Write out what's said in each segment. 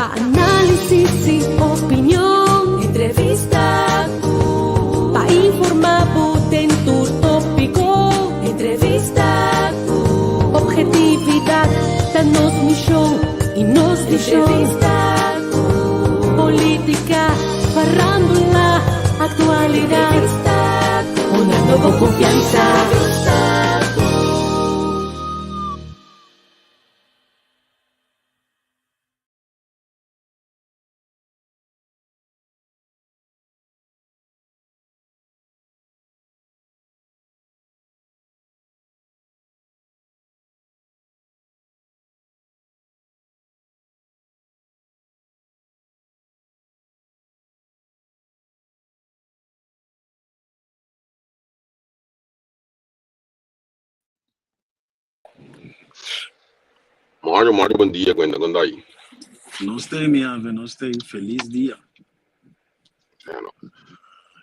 Pa análisis i opinion. Entrevista ku. Pa informá bo den tur tópiko. Entrevista ku. Obhetividat ta nos mishon i nos vishon. Entrevista ku. Polítika, farándula, aktualidat. Entrevista ku. Honrando bo konfiansa. Entrevista ku. Mario, Mario, bon dia, Gwenda, kon dai? Nos tei, mi ave, nos tei. Felis dia. Bueno,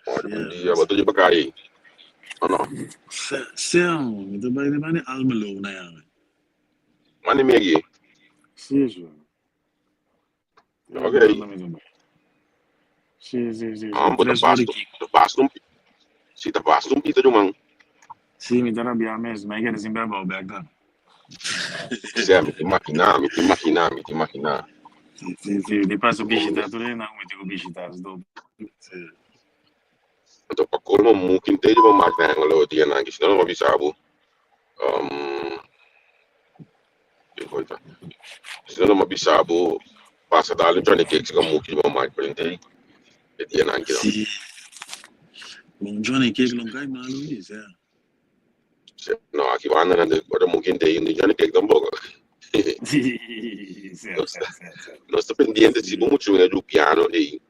Mario, bon Sí, dia. Bo ta riba kai? O no? Sam, mi ta bai riba ni Almelo na yame. Mani mi aki. Sí, sí. Ok. Sí, sí, sí, sí. Ah, bo ta Tres ora basta, kiko. ta basta un, si ta basta un pita ruman. Sí, mi ta rabia mes, ma e kere sin beba bek dan. Sè, mi ta imaginá, mi ta imaginá, mi ta imaginá. Sí, sí, sí. Di paso bishita tur e nan mi tin ku bishita stop. Sí. Anto pa colmo mu kin te riba mark na Hengelo dia nan ki si no no a bisa bo. Um, Si no no a bisa bo pasa dal un Johnny Cakes ka muki riba mark pero inte e dia nan ki no. Sí. Un Johnny Cake lo kai malo is, ja. No, aki banda nan de ora muki inte un Johnny Cake tampoco. Sí, sí, sí, sí, sí. Nos ta pendiente si bo mucho un piano ei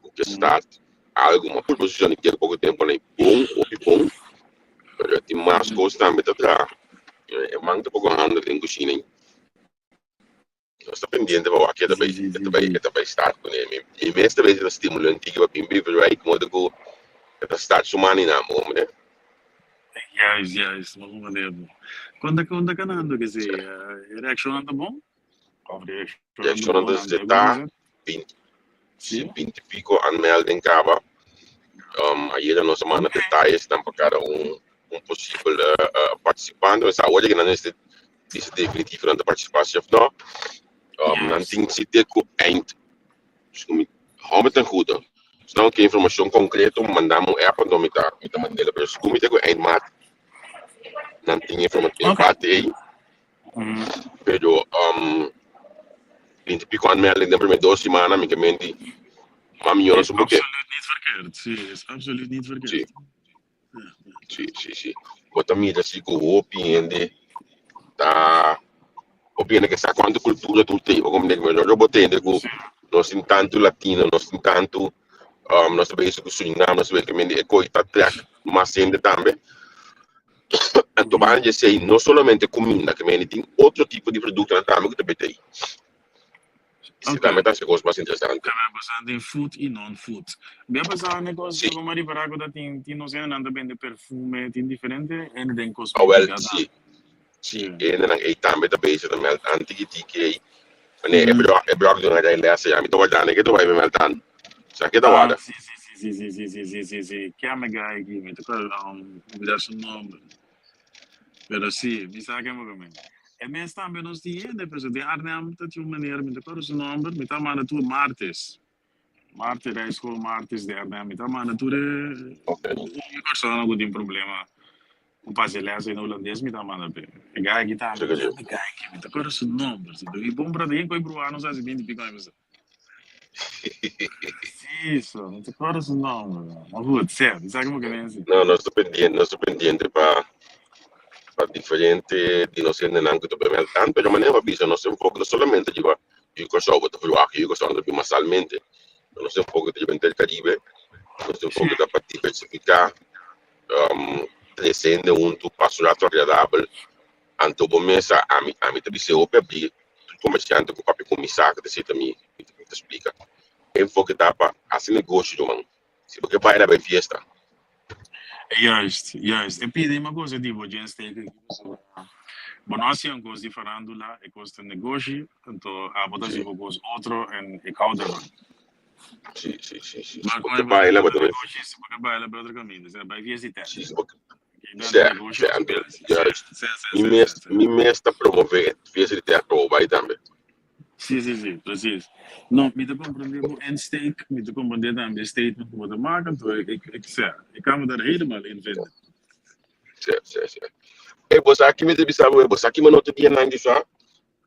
ku ke start algo ma por Johnny Cake poco tempo na bon hopi bon. Pero tin mas kos tambe ta traha. E man ta poko handa den kushina. Nos ta pendiente pa wak e ta bai e ta bai e ta bai start kuné. Mi mi mes ta bezig ta stimulá un tiki pa bin Beverwijk modo ku e ta start su mani nan bo hombre. Juist, juist, ma bon manera bo. Kon ta kon ta kanando ke si e reakshonnan ta bon? Of reakshonnan ta Reakshonnan bon ta nan ta ta bon? 20 Si? 20 y pico aanmelding caba. Ayera nos a manda detalles dan pa cada un posibel participante. Nos awor que nan este dice definitivo nan ta participatie of no. Nan tin site cu eind. Dus cu mi hou me ten goede. Si nan ke informacion concreto, mandame un app anto mi ta mandela. Pero si cu mi te cu eind maart nan tin informacion parte ei. Pero 20 y pico aanmelding den primer 2 semana mi ke menti ma mi Is su boke. absoluut niet verkeerd. Sí, is absoluut niet verkeerd. Sí. Sí, sí, sí. Bo ta mira si ku hopi hende ta hopi hende ke sa kuantu kultura tur tin. Bo komprende ku mi? Bo tende ku nos tin tantu latino, nos tin tantu nos ta bezig ku Surinam, nos ta bezig ku e koi ta trek mas hende tambe. Anto ban dje sei no solamente kuminda ke mende tin otro tipo di produktonan tambe ku ta bete ei. Esei tambe ta hasi kos mas interesante. Tambe boso tin food i non-food. Mi a pasa ne kos ku mi a ripará ku ta tin tin nos hendenan ta bende perfume, tin diferente hende den Awel, kosmétika si. tambe. Si, e hendenan ei tambe ta bezig ta mèld an tiki tiki ei. Wanneer e bròk e bròk duna rei lès ya mi ta warda ne ke ta bai mi mèld an. Sa ke ta Ah, warda? sí, sí, sí, sí, sí, sí, sí, sí, sí, sí. Ken me guy aki, mi ta kòrda olvidá su nòmber. Pero sí, mi sa ken bo ke men. E mes tambe nos tin hende, pero den Arnhem ta tin un meneer, mi ta kòrda su nòmber, mi ta manda tur martes. Martes, rijschool martes di Arnhem, mi ta manda tur e e persona ku tin problema ku pasa e lès en hulandes, mi ta manda p'e. E guy aki tambe, Zeker, ken e guy aki, mi ta kòrda su nòmber. I bon brada, yen ku e bruha nos hasi binti piko aña pasá. Sí, so, no te acuerdo su nombre. Maar goed, sí, mi sabe como que ven así. No, nos ta pendiente, nos ta pendiente pa diferente di nos hendenan ku ta bebe al tanto. Pero manera pa bisa, nos enfoke no solamente riba yu Kòrsou, bo ta verwagt yu Kòrsou ta bin masalmente. Pero nos enfoke ta riba henter Karibe. Nos enfoke ta pa diversifiká, trese hende huntu, pasa un rato agradabel. Anto bo mesa, ami ta bis'é hopi abrí tur komersiante ku papia ku mi sa ku ta sita mi, mi ta splika. Enfoke ta pa hasi negoshi ruman. Si bo ke bai na bai fiesta. Juist, juist. E pidi mi cosa di bo Jens teken pasobra. Bo no hasi un kos di farándula, e kos ta negoshi, anto abo ta hasi bo kos otro en ik hou ervan. Si, si, si, si. Maar Si bo kon ke e baila, bo ta negoshi, si bo ke baila bai otro kaminda, sea bai fiesta di Si, tèt. si bo ke Ki Sea, negoshi sea, otro anto, biaha. Si, juist. sea, sea, Mi sea, mes, sea, sea. mi mes ta promove e fiesta di tèt pa bo bai tambe. Si, si, si, precies. No, mi ta comprende bo insteek, mi ta comprende tambe e statement ku bo ta maka, anto ik, ik, sea, ik kan me daar helemaal in vinden. Sí, sí, sí. E bo sa ki mi ta bisa bo, bo sa ki mi no ta dia nan di sa?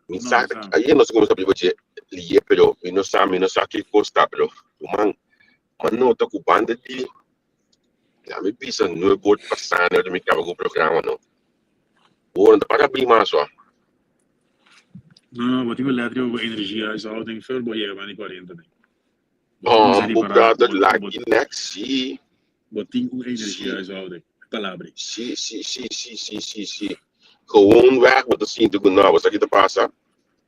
Mi No, sa, sa. ayer no sa kuminsá biba dje lié, pero mi no sa, mi no sa ki kos ta, pero man, mi a nota ku banda di, ya mi bisa nuebe or pasá ora mi kaba ku programa no. Bo no ta para bini mas wa. No, no, bo tin ku lèt riba bo energia huishouding voor bo yega banda di 40 den. Bo ta kuminsá Um, bo ripará ku brother bo, bo, laki nek, sí, bo tin un energia sí. huishouding. Palabra. Sí, sí, sí, sí, sí, sí, sí. Gewoon weg bo ta sinti ku no, bo sa ki ta pasa?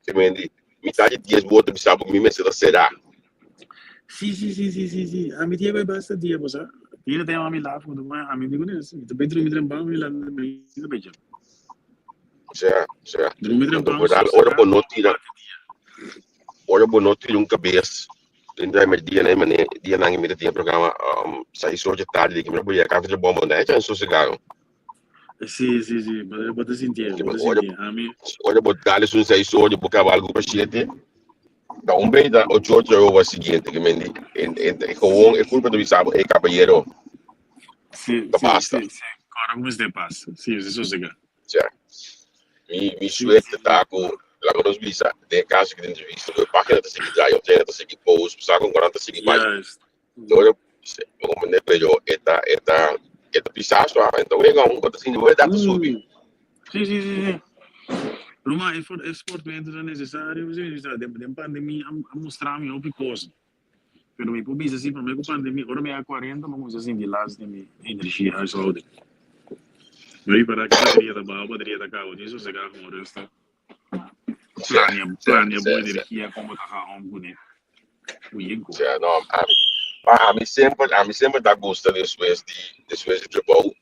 Ke men di, mitad di dies bo ta bisa bo mi mester ta será. Sí, sí, sí, sí, sí, sí. Ami tin e basta dia, bo sa. Tira tem ami laf, ku ma ami di kunes. Mi ta bai drumi trempan, mi lanta mi ta bai djam. Sea, sea. Drumi Anto trempan, vooral ora sosegá, bo no tira, bati dia. ora bo no tira un kabes den drai mer dia nan mane dia nan mi ta tin e programa um, seis or di tardi di ki mi bo yega kafe trabou bo na e chan sosegado. Sí, sí, sí, bo, bo ta sintié, bo ta Ora, sintié. Ami, ora bo dale sun seis or bo kaba algo pa siete, ta un bey ta ocho or trabou siguiente ki men di en, en, gewoon e culpa ta bisa bo, hey caballero, sí, ta sí, basta. sí, sí. Kòrda ku mester pas. Sí, sí, sosegá. Sea, mi, mi Sí, suerte sí, ta sí. ku laga nos bisa den e caso ki den entrevista ku e página ta sigui draai, of ta sigui post, sa con ta sigui bai. Juist. Ora bo comprende pero e ta e ta e ta pisá so anto wega un bo ta sinti bo edad ta subi. Sí, sí, sí, sí. Ruma, e for, e sportmento ta necesario, sí, sí, den, den pandemia a, a mustra mi hopi cosa. Pero mi por bisa si prome ku pandemia, ora mi a 40, mi a kuminsá sinti last di mi energia huishouding. Mi a ripará ku bateria ta baho, bateria ta kaba, tin sosegá komo resta. Plania, plania bo energia kon bo ta haha om kuné. Uyenko. Sea, no, ami, pa ami semper, ami semper ta gusta despues di, despues di trabou,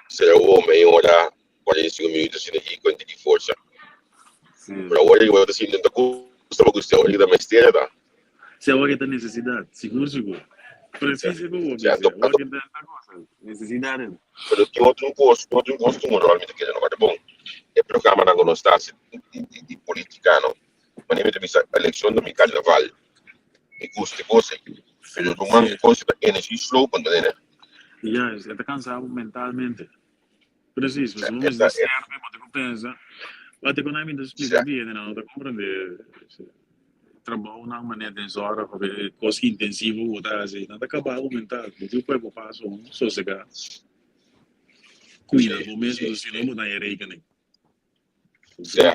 sea un meia ora, 45 minuut asina aki ku di forsa. Pero awor yo ta sinti ta gusta pa gusta awor ta mester ta. Si awor ta necesidad, sigur sigur. Precies e bo bisa, awor ke ta esta cosa, necesidad e. Pero tin otro cos, otro cos ku un rol mi ta kere no ta bon. E programanan ku nos ta hasi di, di, di politica no. Manera mi ta bisa eleccion ta mi carnaval. Mi gusta e cos ei. Pero ruman e cos ta energie slopend, nene. Juist, e ta cansa bo mentalmente. Precies, pasobra bo mester skerp, bo ta ku pensa. Wak ku nan mi ta splika bien, nan no ta komprende. Trabounan manera den zorg of e kos intensivo ku bo ta hasi, nan ta kaba bo mental. Bo tin ku poi bo paso sosega, kuida bo mes, pasobra si no bo ta haña rekening. Sè,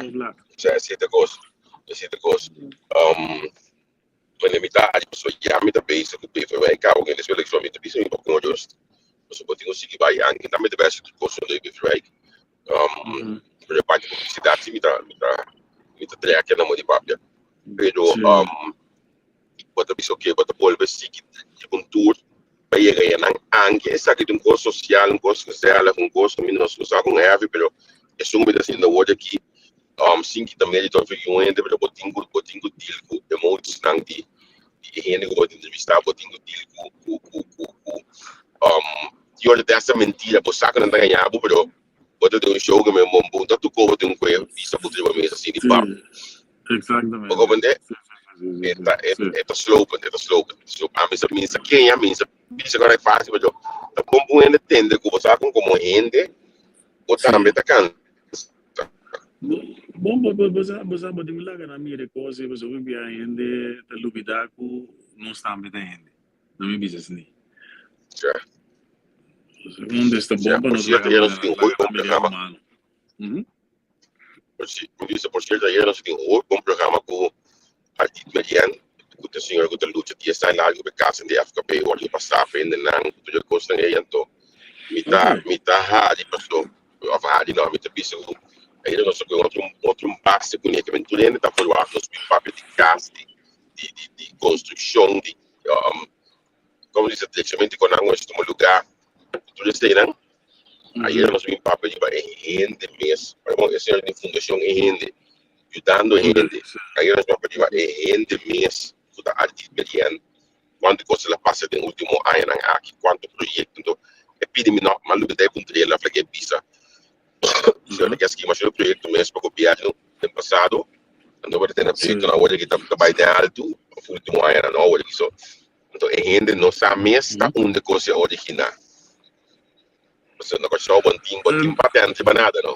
sè, esei ta kos, esei ta kos. Wanneer mi ta ari pasobra ya mi ta bezig ku Beverwijk kaba ku e elekshon mi ta bisa mi pa kon rust pasobra bo tin ku sigui bai anke tambe ta bes tur kos rondó di Beverwijk. Pero e parti publisidat si mi ta mi ta mi ta trek na mo di papia. Pero bo ta bisa oke bo ta bolbe sigui riba un tour pa yega ya nan anke esaki ta un kos sosial un kos gezellig un kos ku mi no sa kon heavy pero esun mi ta sinti awor aki sin kita merito of un hende pero bo tin ku bo tin ku deal ku emotiesnan di di e hende ku bo ta entrevista bo tin ku deal ku ku ku ku ku di ora ta hasta mentira bo sa ku nan ta gaña bo pero bo ta den un show ku men bo bo ta tuko bo tin ku e bisa bo riba mesa sin di pap bo comprende e ta e ta slopend e ta slopend so ami sa mi sa kenya mi sa bisa ku fácil pero ta bon pa un hende tende ku bo sa kon komo hende bo tambe ta kansa. Bon, bo, bo, bo sa, bo sa, bo tin ku laga nan mira e kos ei, pasobra hopi bia hende ta lubidá ku nos tambe ta hende. No mi bisa asina. Ja. Un des ta Ja, bon pa por nos cierto, laga ayer nos nan, tin hopi laga bon nan mira e programa. humano. Mhm. Por ci, mi bisa, por cierto, ayer nos tin hopi bon programa ku Ardit Merian, ku ta señora ku ta lucha 10 aña largo pa e casa di FKP, ora di pasa pa hendenan, ku tur e kosnan ei, anto mi ta, mi ta hari paso, of hari no, mi ta bisa ku ainda nos ta ku otro, otro base kuné, ke men tur hende ta verwacht nos bin papia di kas, di, di, di, di konstrukshon, di, um, komo dice, trechamentu ekonómiko, tuma lugá, tur eseinan. Ayera nos bin papia riba e hende mes. Bon, e señor di fundashon e hende, yudando hende. Ayera nos papia riba e hende mes ku ta Ardit Merian. Kuantu kos el a pasa den último añanan aki, kuantu proyekto. Anto e pidi mi no, m'a lubidá e puntr'el, a fla ke bisa. Señor ta ke a skima masha proyekto mes pa gobièrnu den pasado. Anto bo ta tene proyektonan awor aki ta bai den altu, òf último añanan no awor aki so. Anto e hende no sa mes ta unda kos a originá. Pasobra na Kòrsou bo no tin bo tin patènt riba nada no.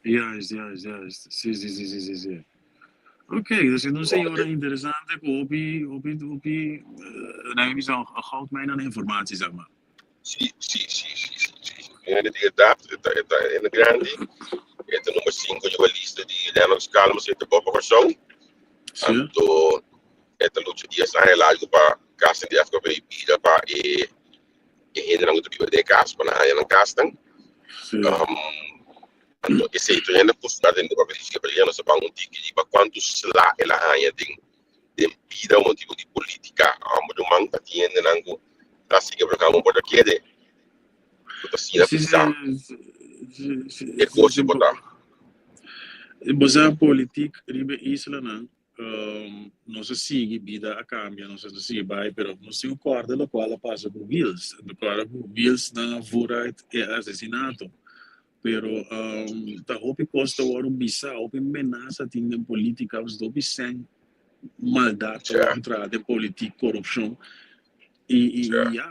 Juist, juist, juist. Sí, sí, sí, sí, sí, sí. Ok, dus e un señora interesante ku hopi, hopi, hopi, nan bisa un goudmijn aan informatie, zeg maar. Sí, sí, sí, sí, sí, sí. Un hende di edat, e ta, e ta hende grandi. E ta number 5 riba lista di Lennox Calmes e ta bo pa Kòrsou. Sí. Anto e ta lucha 10 aña largu pa kasnan di FKP bira pa e e hendenan ku ta biba den e kas pa nan haña nan kasnan. Sí. Um, anto esei tur hende kustumbrá den papia di dje, pero nos ta ban un tiki riba kuantu sla el a haña den den bida motibu di polítika. Amo ruman ta tin hendenan ku ta sigui apliká bo por ta kere ku ta siña Sí, bisa sí, sí, sí, e sí, kos sí, ku bo ta. Bo sa politik riba e islanan, nos a sigui, bida a kambia, nos a sigui bai, pero nos tin ku kòrda lokual a pasa ku Wiels. Nos kòrda ku Wiels nan a vooruit e asesinato. Pero ta hopi kos ta wòrdu bisa, hopi menasa tin den politika, hopi sèn maldat ta wòrdu traha den politik, korupshon. I ya,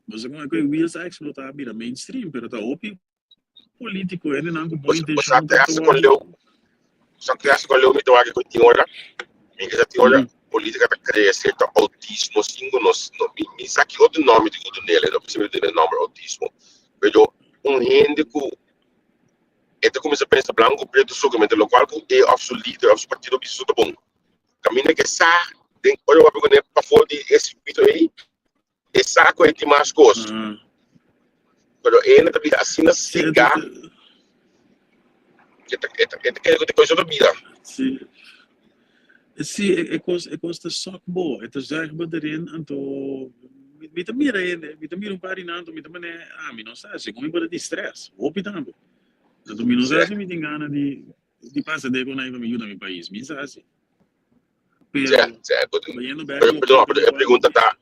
bo sa kon e Wiels a eksplotá a bira mainstream, pero ta hopi polítiko, hendenan ku bon Bo sa intenshon ta te kon wòrdu. leu, sa te kon leu mi ta wak ku tin ora, mi ke sa tin ora polítika ta krea sierto outismo sin ku nos, no, mi sa ki otro nòmber tin ku dun'el, no por dun'e nòmber outismo, pero un hende ku e ta kuminsá pensa blanku ku pretu solamente lokual ku e òf su lider òf su partido bisa su ta bon. Kaminda ke sa den ora wak kuné pafó di e sirkuito ei, e sa ku e tin mas kos. Pero e hende ta bira asina sigá ke ta e ta e ta kere ku ta kos otro bida. Sí. Sí, e kos e kos ta sòk bo, e ta zuig bo derin, anto mi ta mira hende, mi ta mira un par di nan, anto mi ta manera, ah, mi no sa, segun mi por ta di stress, hopi tambe. Anto mi no sa si mi tin gana di di pasa den ku nan pa mi yuda mi pais, mi sa si. Pero, bayendo bek pero, loke no, pero e lokual pregunta ta,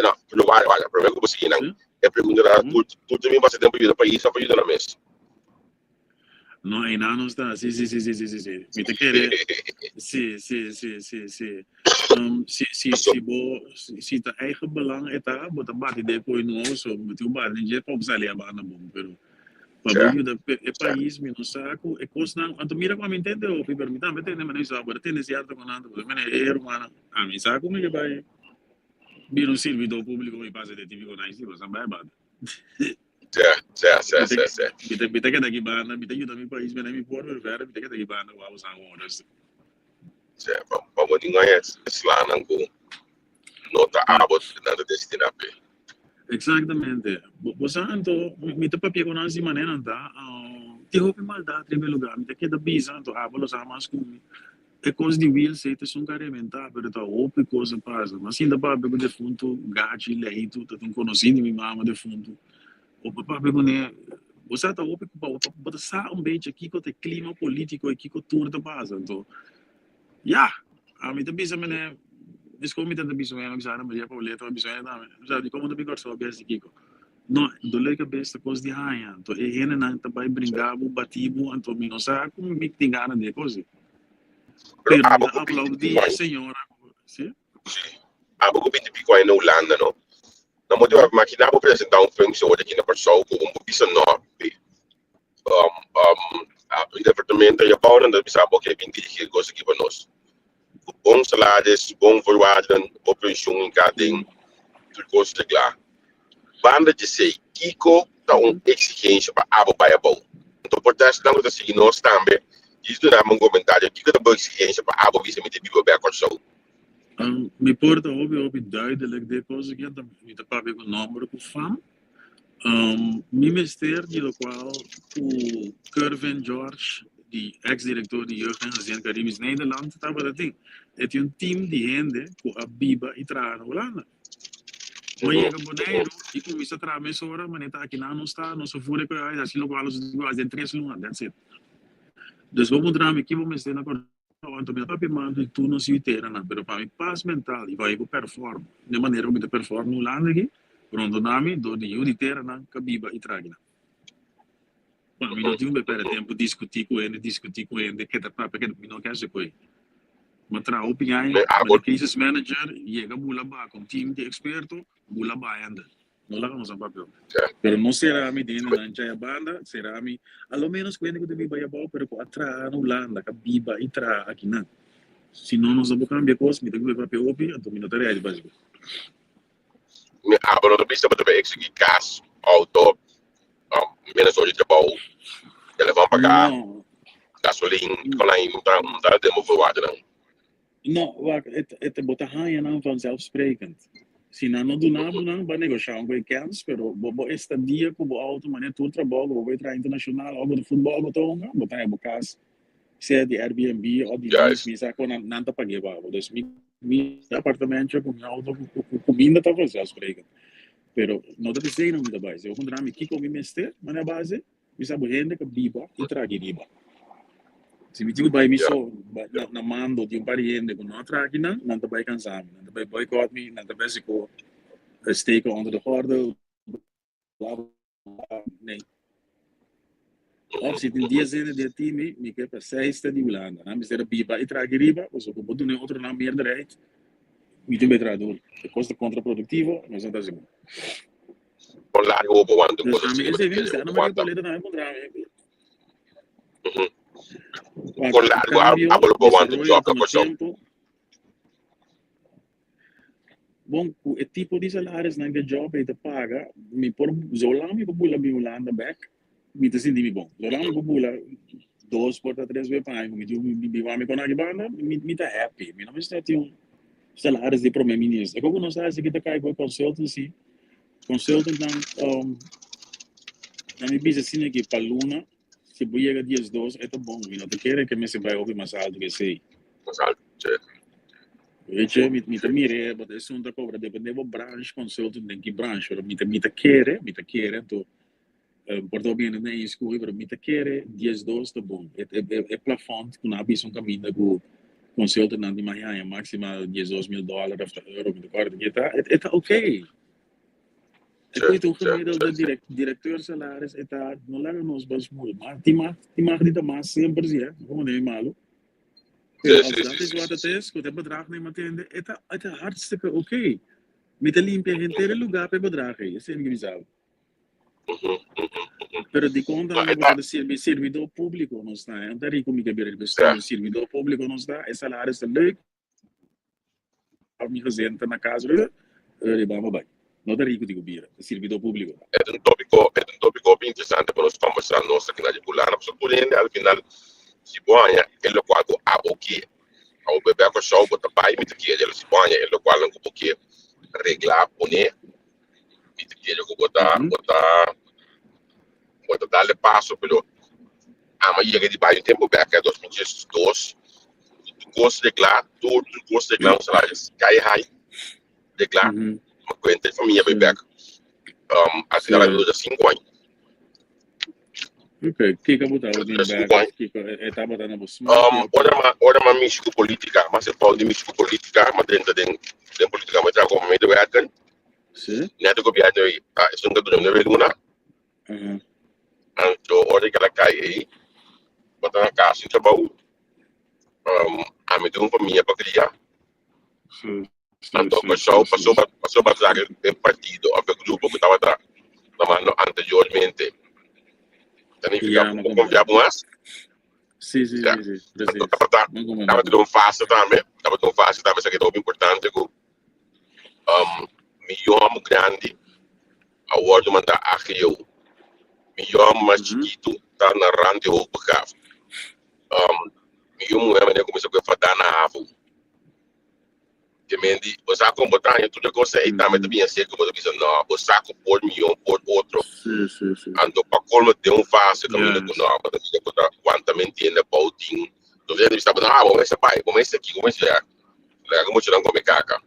no, pero wara, wara, promé ku bo sigui nan, e pregunta ta, tur, tur ta bin pasa tempu yuda pais òf pa yuda nan mes? No, einan nos ta, sí, sí, sí, sí, sí, sí, sí. Mi ta kere, sí, sí, sí, sí, sí. Si, si, si bo, si, si ta eigen belang e ta, bo ta bati den koe nuevo, so bo tin ku bati den dje pa bo sali a banda bon, pero pa bo yuda e pais mi no sa ku e kosnan, anto mira ku ami ntende hopi, pero mi tambe tende manera sa, bo ta tende sierto ku nan, bo ta mene e rumannan, ami sa ku mi ke bai bira un sirbidor públiko mi pasa den tipiko nan si, bo sa bai banda. Mi ta mi ta keda aki banda, mi ta yuda mi pais, mi mi por, pero verder mi ta keda aki banda wou sa un ora. Sí, pa bo tin gaña slanan ku no ta abo nan ta destiná p'e. Exactamente. Bo sa anto, mi ta papia ku nan si manera nan ta, tin hopi maldat riba e lugar. Mi ta keda bisa anto abo lo sa mas ku mi. E kos di wiel sei ta esun ka rebentá, pero ta hopi kos a pasa. Mi a sinta papia ku defuntu Gachi Leitu, ta tin konosí di mi mama defuntu. Bo por papia kuné, bo sa ta hopi ku bo ta sa un bechi kiko ta e klima polítiko i kiko tur ta pasa. Anto, ya, ami ta bisa mene, deskos mi ta ta bisa mi bisa Ana Maria Pauleta, mi bisa tambe, mi bisa dikon bo ta bin Kòrsou a bias di kiko? No, dolor di kabes ta kos di haña. Anto e hendenan ta bai bringa bo, bati bo, anto mi no sa ku mi tin gana di e kos ei. Pero Pero mi abo ta ku binti aplaudí pico e aña, señora ku, si? sí, abo ku binti pico aña na Hulanda, no? Na motibu Ujú. makina bo presentá un functie ora aki na Kòrsou ku un bo bisa no, um, um, a departamento ya bou nan ta bisa bo ke bin dirigí e kos aki pa nos. Ku bon salaris, bon voorwaarden, bo pensioen in ka den, tur kos reglá. Banda djesei, kiko ta un eksigensia pa abo bai abou? Anto por ta esnan ku ta sigui nos tambe, djis duna mi un komentario, kiko ta bo eksigensia pa abo bisa mi ta biba bek Kòrsou? Mi por ta hopi hopi duidelijk den e kos aki, anto mi ta papia ku nòmber ku fam. Mi mester di lokual ku Kervin George, di eks direktor di Jeugd en Gezin Caribisch Nederland tabata tin. E tin un team di hende ku a biba i traha na Hulanda. Bo yega Boneiru i kuminsá traha mesora, manera ta akinan nos ta, nos a fura ku e hasi lokual nos tin ku hasi den tres luna, that's it. Dus bo puntra mi ki bo mester na Kòrsou, anto mi ta papia mantu di tur nos yu teranan, pero pa mi pas mental i pa mi por perform den manera ku mi ta perform na Hulanda aki, rondona mi dor di yu di teranan ka biba i traha akinan. Pa mi no tin un be pèrdè tempu diskutí ku hende, diskutí ku hende, keda papia, keda, mi no ke hasi koe. Mi a traha hopi aña, mi ta crisis manager, yega bula baha ku un team di eksperto, bula baha hende. No laga nos nan papia. Pero no sera mi den hendenan djaya banda, sera mi a lo menos ku hende ku ta biba ayabou pero ku a traha na Hulanda, ku a biba i traha akinan. Si no nos no por kambia kos, mi ta biba papia hopi, anto mi no ta ready pa hasi. Mi abo no ta bisa bo ta bai exigí kas, outo, menos ora di trabou, telefòn pagá, No. gasolin, kon ai un ta un ta den bo voorwaardennan. No, wak, et et bo ta haña nan vanzelfsprekend. Si nan no duna bo nan, bo a negoshá un ku e kèns, pero bo bo estadia ku bo outo manera tur trabou ku bo bai traha internashonal òf bo ta futbòl bo ta hunga, bo ta haña bo kas sea di Airbnb òf di lease, mi sa kon nan nan ta pag'é pa bo. Dus mi mi apartamentje ku mi outo ku ku kuminda ta vanzelfsprekend. Pero no ta p'esei nan mi ta bai. Si bo puntra mi kiko mi mester manera base, Mi sa bo hende ka biba i traki riba. Si mi tin ku bai mi so na mando di un par di hende ku no a traki nan, nan ta bai kansa mi, nan ta bai boycott mi, nan ta bai hasi ku steken onder de gordel, bla bla. Nee. Of si tin dies hende den e team mi, mi ke pa seis ta di Hulanda. Nan mester a biba i traki riba, pasobra ku bo duna e otronan meerderheid, mi tin bai traha duru. E kos ta kontraproduktivo, nos no ta hasi bon. Kon largo bo wanta Dus cosas ami asina, ese bo mi ta Ana bo Maria wanta. Pauleta tambe puntra mi. Kon Wak, largo a cambio, abo lo bo wanta un desaroyo job ta na tuma Kòrsou? tempo. Bon, ku e tipo di salarisnan ku e job ei ta paga, mi por, zolang mi por bula bin Hulanda bek, mi ta sinti mi bon. Zolang mi por bula dos por ta tres be pa aña ku mi tin mi biba mi kon aki banda, mi mi ta happy. Mi no mester tin un salaris di prome minister. E koko nos ta hasi aki ta kai ku e consultancy. Consultantnan nan mi bisa asina ki pa luna si bo yega 12 e ta bon. Mi no ta kere ke mester bai hopi mas alto ke esei. Mas alto, si. Weet je, mi mi ta mira but esun ta kobra depende bo branch consultant den ki branch pero mi ta mi ta kere mi ta kere anto Por ta hopi hende na escoge pero mi ta kere 12 ta bon. E e e plafond ku nan a bisa un kaminda ku consultantnan di maña haña maximal 12 mil dollar of ta euro mi ta kòrda ke ta e ta oké. E koe ta un gemiddelde direk directeur salaris e ta no laga nos bas moeilijk maar tin mag tin mag di ta mas semper si eh no komo den malo. Pero als dat is wat het is ku e bedrag nan matende e ta e ta hartstikke oké. Mi ta limpia henter e lugar pa e bedrag ei esei mi ke bisa bo. Pero dikon tambe bo ta sirbi sirbidó públiko nos ta? E no ta riku mi ke bira di bestuur. Sirbidó públiko nos ta, e salaris ta leuk. Mi gezin ta na kas riba bo bai. No ta riku di ku bira, ta sirbidó públiko. E ta un tópiko, e ta un tópiko hopi interesante pa nos kòmbersá nos aki na di Bulana, pasobra tur hende al final si bo haña e lokual ku abo ke, abo bebe a Kòrsou bo ta bai mi ta kere, si bo haña e lokualnan ku bo ke reglá, pone. Mi ta kere ku bo ta bo ta bo ta dale paso pero ama yega di bai un tempu bek a 2012 tur kos reglá tur tur kos reglá un salario sky high reglá ma kuenta e famia bai bek um, al final a dura 5 aña. Ok, kiko bo tabata tin Cinco bek? aña. Kiko e tabata na bo smaak? Ora ma ora ma mishi ku politika, ma se fout di mishi ku politika, ma drenta den den politika, ma traha komo medewerker. Sí. Net e gobierno ei, ah, esun ta duna nueve luna. Anto ora ku el a kai ei, bo ta na kas sin trabou. Ami tin un famia pa kria. Sí, sí, Anto sí, Kòrsou sí, sí. pasobra pasobra traga e partido òf e grupo ku tabata na mando anteriormente ta nifiká Ya, ku mi bo konfia comprende. bo mas. Sí, sí, Ya. sí, sí, Anto precies. tabata Mi comprende. tabata un fase tambe, tabata un fase tambe esaki ta hopi importante ku um, mi yu hòmber grandi a wòrdu mandá AGO. Mi yu hòmber mas chikitu ta na rand di hoogbegaafd. Um, mi yu muhé manera kuminsá ku e fadá na havo. Te men di, bo sa kon bo ta haña tur e kos ei tambe ta bin aserka bo ta bisa no, bo sa ku por mihó por otro. Sí, sí, sí. Anto pa kolmo den un fase kaminda ku Yes. no, bo ta mira ku ta wantament hende abou tin. Entonces hende bisa bo, no, bo mester bai, bo mester aki, bo mester allá. Laga muchanan kome kaka.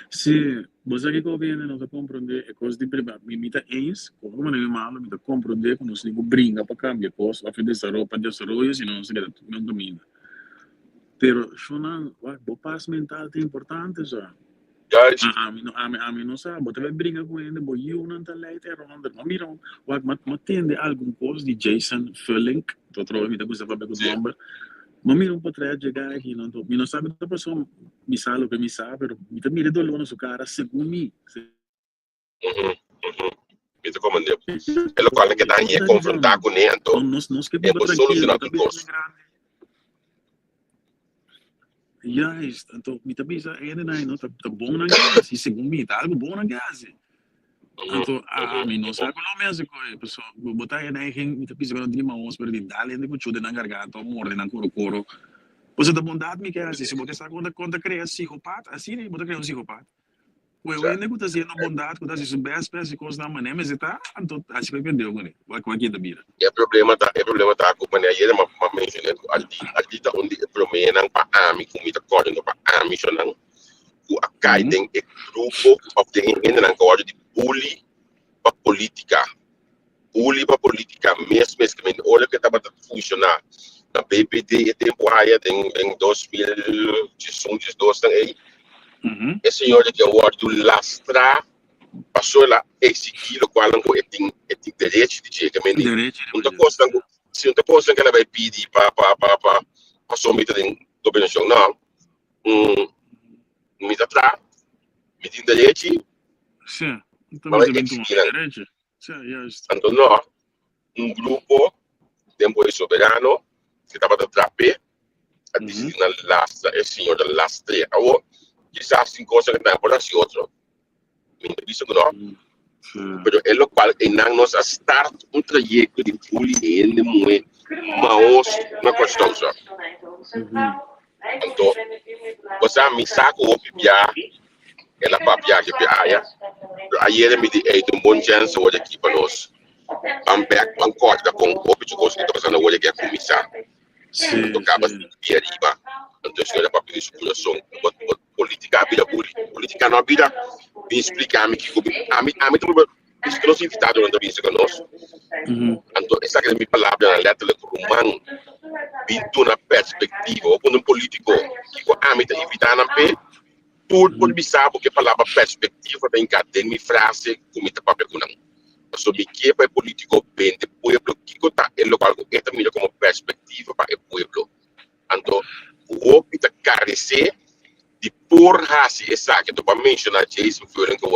Sí, bo sa kiko bini no ta komprondé e kos di priva. Mi mi ta eens, komo ku mi malo, mi ta komprondé ku nos tin ku bringa pa kambia kos òf e desaro pa desaroyo, si no nos ta keda tur den kaminda. Pero shonnan, wak, bo pas mental ta importante sa. Juist. A ami no ami ami no sa, bo ta bai bringa ku hende, bo yiunan ta leit eronder. Ma mira un, wak, ma ma tende algun kos di Jason Fullink, ta otro mi ta gusta papia ku nomber. Ma mira un potret dje guy aki no, anto mi no sa ku ta paso, mi sa loke mi sa, pero mi ta mira e dolor na su kara segun mi. Mhm, mhm. Mi ta komprendé. E lokual nan ke ta hañ'é konfrontá kuné, anto Nos nos ke e biba por trankil, solushoná bo ta tur bira kos. grandi. Juist, anto mi ta bisa hendenan no ta ta bon nan ke hasi, segun mi ta algu bon nan ke hasi. Anto a mi no sa ku lo mi hasi ku e, paso bo bo ta hende eigen mi ta bisa ku nan tin maos pero di dal hende ku chu den nan garganta o morde nan koro koro. Paso ta bondat mi ke hasi, si bo ke sa kon ta kon ta krea psikopat, asina bo ta krea un psikopat. Ku e hende ku ta hasiendo bondat, ku ta hasi su best pa hasi kosnan manera mester ta, anto hasi ku e perdeu kuné. Wak wak ta bira. E problema ta, e problema ta ku manera ayera mi a menshoné ku Aldi, Aldi ta un di e proménan pa ami ku mi ta kòrda no pa ami shonnan ku a kai den e grupo òf den e hendenan ku a wòrdu di bully pa polítika. Bully pa polítika mes mes ke men ora ku e tabata funshoná na BPD e tempu aya den den 2011, 12 nan ei. E señor di a wòrdu lastrá pasobra el a eksigí lokualnan ku e tin e tin derechi di dje. Ke men di un ta kosnan ku si un ta kosnan ku el a bai pidi pa pa pa pa pasobra mi ta den gobernashon. No, mi ta traha, mi tin derechi, mi a bai eksigí nan. Anto no, un grupo tempo e soberano que tabata trap'é a disidí na lastra e señor ta lastr'é. Awor, kisas tin cosa que nan por haci otro. Mi ta bisa cu no. Pero e locual einan nos a start un trayecto di bully hende muhe maos na Kòrsou sa. Anto, bo sa mi sa cu hopi bia el a papia aki p'e aya, pero ayera mi di ey ta un bon chance awor aki pa nos ban bek, ban kòrda kon hopi dje kos ku ta pasando awor aki a kuminsá. Anto kaba di ariba, anto e señor a papia di su kurason, bo bo politika a bira buli, politika no a bira bin splika mi kiko mi, ami ami ta proba bisa ku nos invitadonan ta bisa ku nos, anto esaki ta mi palabranan letterlijk, ruman bin duna perspektiva, bo pone un politiko kiko ami ta invita nan p'e. Tur por bisa bo ku e palabra perspektiva ta hinká den mi frase ku mi ta papia ku nan. Pasobra mi ke pa e polítiko bende pueblo kiko ta e lokual ku e ta mira komo perspektiva pa e pueblo. Anto hopi ta karesé di por hasi esaki. Anto bo a menshoná Jason Feulen ku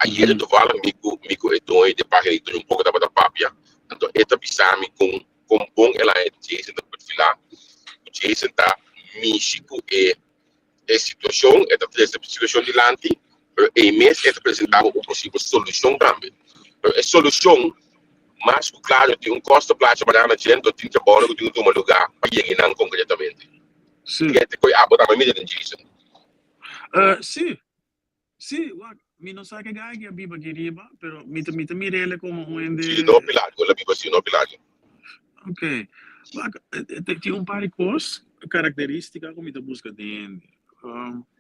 ayer tovallig mi ku mi ku e doño di e página di Tony un poko tabata papia. Anto e ta bisa mi kon kon bon el a haña Jason ta perfilá, ku Jason ta mishi ku e e situacion, e ta trece e situacion dilanti, pero ey mes e ta presenta bo un posibel solucion tambe. Pero e solucion, mas cu claro, tin un costo placha pa gana dje, enton tin trabounan cu tin cu tuma lugar pa yega eynan concretamente. Kende koe abo tambe mira den Jason? Sí, sí, wak, mi no sa ke guy ki a biba aki riba, pero mi ta mi ta mir'el como un hende. Sí, no hopi largo, el a biba sí, no hopi largo. Ok, wak, tin un par di kos, karakterístika ku mi ta buska den hende.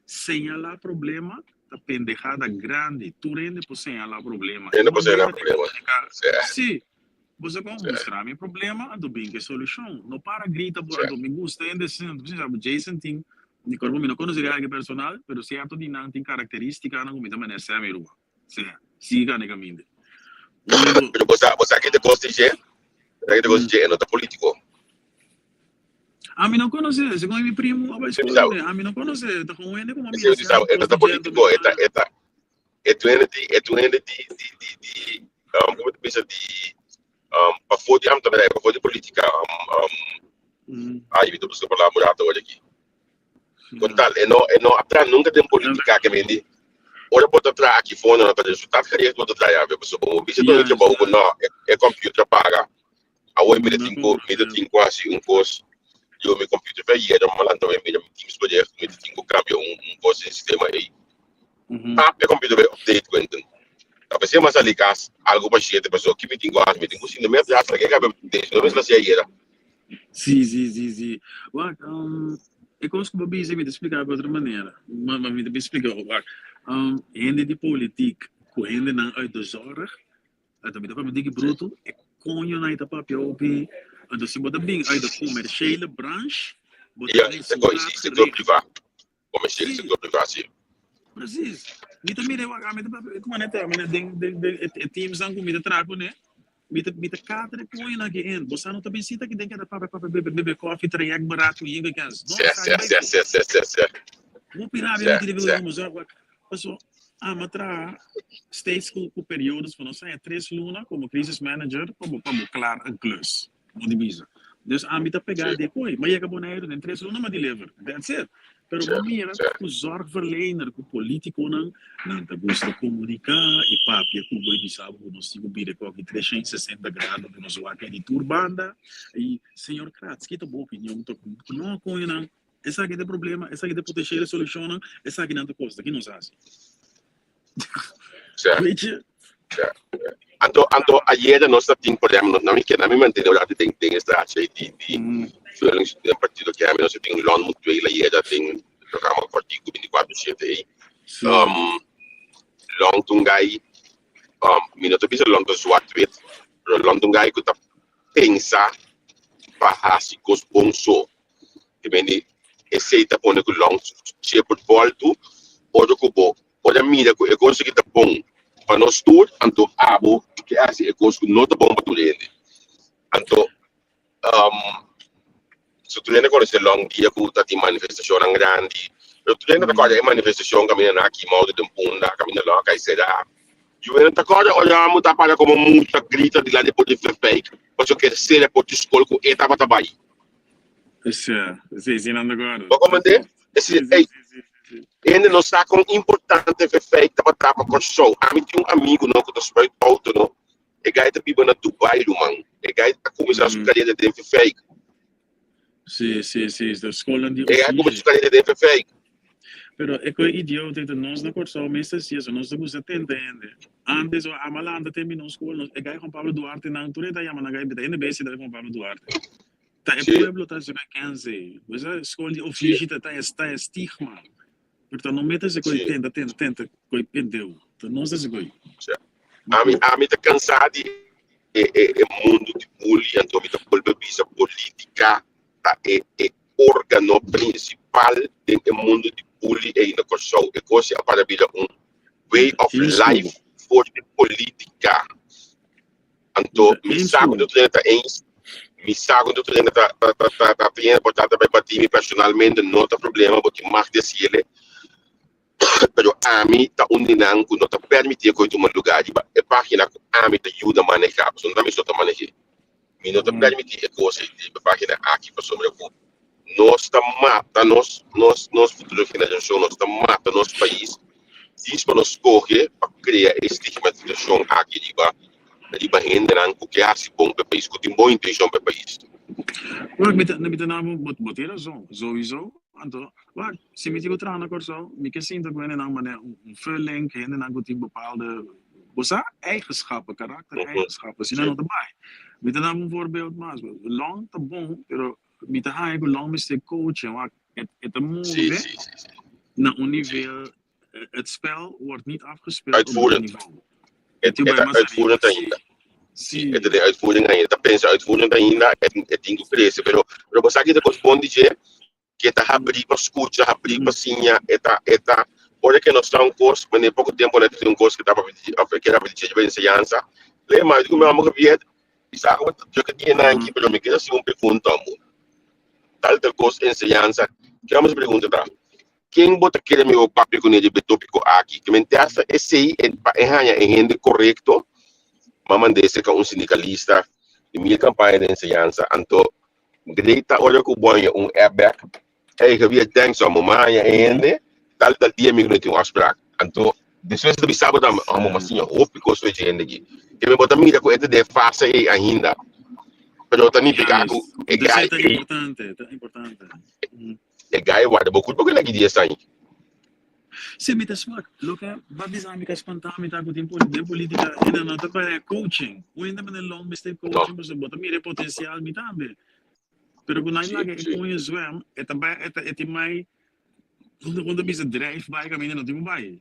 Señalá problema ta pendejada grandi, tur hende por señalá problema. Hende por señalá problema, sí. Sí, bo sa kon mustra mi problema, anto bin ku e solushon. No para grita por, anto mi gusta hende asina, anto por Jason tin, di kuerpo mi no konosé di algu personal, pero sierto di nan tin karakterístikanan ku mi ta manera sè mi ruman. Sea, sigui gana e caminda. Único. Pero bo sa, bo sa ke te kos di dje? Bo sa ke te kos di dje? E no ta politico. Ami no conoce, segun mi primo a bai Esei school bisa, kuné, ami no conoce, ta con hende como esei mira bisa, cierto e no kos ta di dje, anto mi politico, e ta, ta. e ta, e tu hende di, e tu hende di, di, di, di, um, como te bisa, di, um, pafó di ambtenaar, pafó di politica, um, um, ai, mi ta busca palabra un rato awor aki. Con tal, e no, e no a traha nunca den politica, ke men di, ora bo ta traha aki fondo no ta resultaatgericht bo ta traha ya, pasobra bo bisa duna trabou ku no, e computer a paga. Awor mi ta tin ku, mi ta tin ku hasi un kos, yo mi computer fe yera, mi a lanta mi mira mi teams bericht, mi ta tin ku cambia un un kos den sistema ei. Pap, e computer bai update Quentin. Ta p'esei mi a sali kas algu pa shete, pasobra ki mi tin ku hasi, mi tin ku sinta mi atras, laga e cambia update, no mester hasi ayera. Sí, sí, sí, sí. Wak, um, e kos ku bo bisa mi ta splika di otro manera. Ma, ma mi ta bin splika, wak. Hende di politiek ku hendenan uit de zorg, anto mi ta papia diki brutu, e koñonan ei ta papia hopi. Anto si bo ta bin uit de commerciële branche, bo ta Ja, sector, resultaat sector gericht. priva. Commerciële Sí. sector priva, sí. Precies. Mi ta mira wak, mi ta papia, kuma net mi den den den e teamsnan ku mi ta traha kuné, mi ta mi ta kater e koñonan aki in. Bo sa no ta bin sinta aki den keda papia papia bebe bebe koffie trayect beraad ku yinga kens. No, Sí, sa sí, bai sí, fo. sí, sí, sí, sí. Hopi rabia Sí, mi tiri sí. bebe como zorg wak. Paso ama traha steeds ku ku periodes van nos aña 3 luna como crisis manager pa bo pa bo klaar een klus. Bo di bisa. Dus ami ta pegá Sí. di koi. Ma yega Boneiru den 3 luna ma deliver. That's it. Pero Sí, bo mira sí. ku zorgverlener, ku politikonan, nan ta gusta komuniká i papia ku bo i bisa bo ku nos tin ku bira koki 360 grado ku nos wak di tur banda. I señor Kratz, ki ta bo opinion tok? No, koñonan, esaki ta e problema, esaki ta e potenshiele solushonnan, esakinan ta kos ta ki nos hasi. Sí. Weet je? Sí. Anto, anto ayera nos ta tin por ejemplo, na mi ke na mi mantene ora den den esta di di vullings den partido ke nos tin Lon Mutueel ayera den programa Kortiku 24/7 ei. Sí. Lon Tungay, mi no ta bisa Lon ta zwart-wit, pero Lon Tungay ku ta pensa pa hasi kos bon so. Te mende esei ta pone ku Lon shepherd boltu ora ku bo Ora mira ku e kos aki ta bon pa nos tur, anto abo ke hasi e kos ku no ta bon pa tur hende. Anto, so tur hende konosé long dia ku ta tin manifestashonnan grandi, pero tur hende ta kòrda e manifestashon kaminda nan a kima outo den Punda, kaminda nan a kai será. Yu hende ta kòrda ora amo ta para komo mucha grita dilanti por di Verbeek pasobra ke sera por di skol ku e tabata bai. Sí, sí, nan ta kòrda. Bo komprendé? Sí, sí, sí, sí. Hende no sa kon importante Vefijk tabata pa Kòrsou. Ami tin un amigu no ku ta spuit outo no. E guy ta biba na Dubai ruman. E guy a kuminsá su karera den Vefijk. Sí, sí, sí. De skolnan di E guy a kuminsá ofishi. su karera den Vefijk. Pero e koe idiota ei ta nos na Kòrsou mester si eso. Nos ta gusta tenta hende. Antes o ama lanta tempi nos skol nos e guy Juan Pablo Duarte nan tur e ta yama nan guy bita hende bestia ta Juan Pablo Duarte. Ta e Sí. pueblo ta se kense. Pues e skol di ofishi ta ta ta e stigma. Pero ta no mete se koi Sí. tenta tenta tenta koi pendeu. Ta no se se koi. Sí. Ami ami ta cansá di e e e mundo di bully anto mi ta bolbe bisa politica ta e e organo principal den e mundo di bully ei na Kòrsou. E kos a para bira un way of Eens ku life bo. for di politica. Anto mi Eens sa ku ku bo. tur hende ta eens, mi sa ku tur hende ta ta ta ta ta piensa por ta ta bai bati mi personalmente no ta problema bo tin mag di hasiele, pero ami ta un di nan ku no ta permiti e kos tuma lugar riba e pagina ku ami ta yuda maneha, pasobra no ta mi so ta manehe. Mi no ta permiti e kos ei riba e pagina aki pasobra ku nos ta mata nos nos nos futuro generashon, nos ta mata nos pais djis pa nos skohe pa krea e stigmatisashon aki riba riba hendenan ku ke hasi bon pa e pais, ku tin bon intenshon pa e pais. Wak, mi ta mi ta na bo bo tin razon, souiso. Anto, wak, si mi tin ku traha na Kòrsou, mi ke sinta ku hendenan manera un un vulling, hendenan ku tin bepaalde, bo sa, eigenschappen, karaktereigenschappen, asina no ta bai. Mi ta na bo un voorbeeld mas, Lon ta bon, pero Mi ta haña ku long mester coachen, wak e ta move na un nivel, het spel wordt niet afgespeeld op dat Uitvoerend. niveau. E Tin e bai ta mas ariba. uitvoerend ainda. Sí, E ta den uitvoering ainda. Ta pensa uitvoerend ainda, e tin ku krese, pero pero bo sa ki ta kos bon di dje, ke e ta habrí pa skucha, habrí pa siña, e ta e ta ora ke nos ta un kos, manera poko tempu nan ta tin un kos ke ta papia di òf ke ta papia di dje riba enseñansa, le ma di ku mi amo Javier, mi sa ku yo ke tin nan aki, pero mi ke hasi un pregunta amo. Tal tal kos enseñansa, ke amo pregunta ta, ken bo ta kere mi bo papia kuné riba e tópiko aki? Ke mente hasta esei e pa e haña e hende korekto, m'a mand'é serka un sindikalista di mi kampaña di enseñansa, anto Grita ora ku bo haña un app bek, Hey Javier, thanks amo, mi a haña e hende, tal tal dia mi ku tin un afsprak. Anto despues e ta bisa bo tambe, amo, mi a siña hopi kos for e hende aki. Ke mi bo ta mira ku e ta den e fase ei ainda, pero ta nifiká ku Juist. e Dus guy e ta ei, importante, ta importante. e guy warda bo kurpa ku el aki dies aña. Sí, mi ta smak. Loke ba bisa mi ka spanta mi ta ku tin den politica hende no ta bay coaching. Un hende manda long mester No. coaching pasobra bo ta mira e potencial mi tambe. Pero ku nan Sí, laga e sí. koño zwem, e ta bay e ta e tin mai un ta bisa drijf bay kaminda no tin ku bay.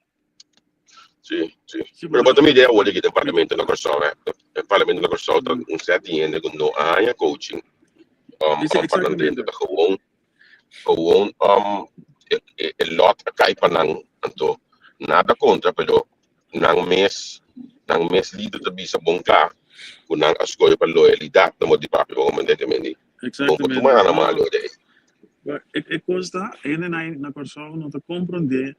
Sí, sí. Sí, Pero bo bo ta ta mira awor aki den parlamento na Kòrsou, eh. E parlamento na Kòrsou ta un set di hende ku no a haña coaching. Um, Dice um, pa nan exactamente. drenta ta gewoon, gewoon um, e, e, e lot a kai pa nan. Anto, nada kontra, pero nan mes, nan mes lider ta bisa bon kla ku nan a skohe pa loyalidat na modo di papia, bo comprende ke men di. Bon por tuma Exactamente. nan No, malo de. maar e, e kos ta, hende na, na Kòrsou no ta komprondé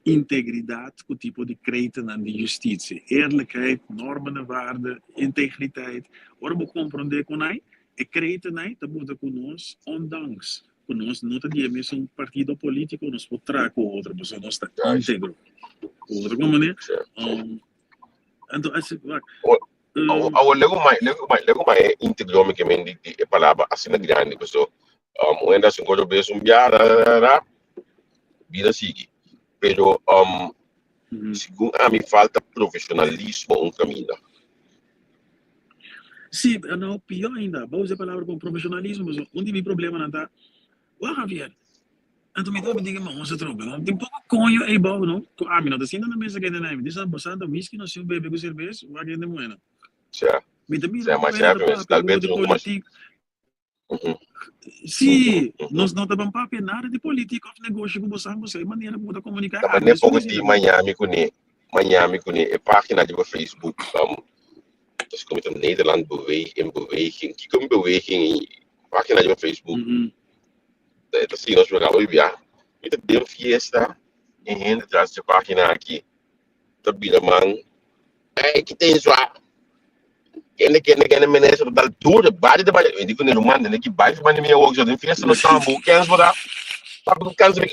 integridat ku tipo di kretennan di justisia. Eerlijkheid, normen en waarden, integriteit. Ora bo komprondé kon ai, e kretennan ta buta ku nos ondanks ku nos no ta di e mesun partido polítiko, nos por traha ku otro, pasobra nos ta Juist. íntegro. Ku otro kon manera. Sí, sí. Anto así, wak, Awor, awor, awor lego mai, lego mai, lego mai e íntegro mi ke men di, di e palabra asina grandi, paso um, un hende hasi un kos bes un bia, ra, ra, ra, ra, bida sigui. Pero um, segun ami falta profesionalismo un caminda. Sí, no, pió ainda, bo usa e palabra con profesionalismo, pasobra un di mi problemanan ta, wak Javier, anto mi ta hopi diga ma ons atrobe, no? Tin poko koño ei bou, no? Ku ami no ta sinta na mesa kende na mi, di sa bo sa ta whisky no sin bebe ku serbes, wak hende muhé nan. Sea, Mi ta mira sea ku mas hende ta heavy, papia tal ku vez di un mas. politik. Sí, nos no ta ban papia nada di política of negoshi ku bo sa, bo sa e manera ku bo ta komuniká, Ta ami mane mes poko mi di sinta mi. Miami kuné, Miami kuné e página riba Facebook, um, tas komo ta Nederland Bewe in Beweging, kiko in beweging i página riba Facebook, ta ta sigui nos programa bibia. Mi ta den fiesta i hende tras dje página aki ta bira man, Ey, ki ten swa? Kende, kende, kende minister ta dal duro, bari ta bari. Mi di ku ne ruman, tende ki bai mandi mi awor, so den fiesta no tambu, kens bo ta? Papi ku kans mi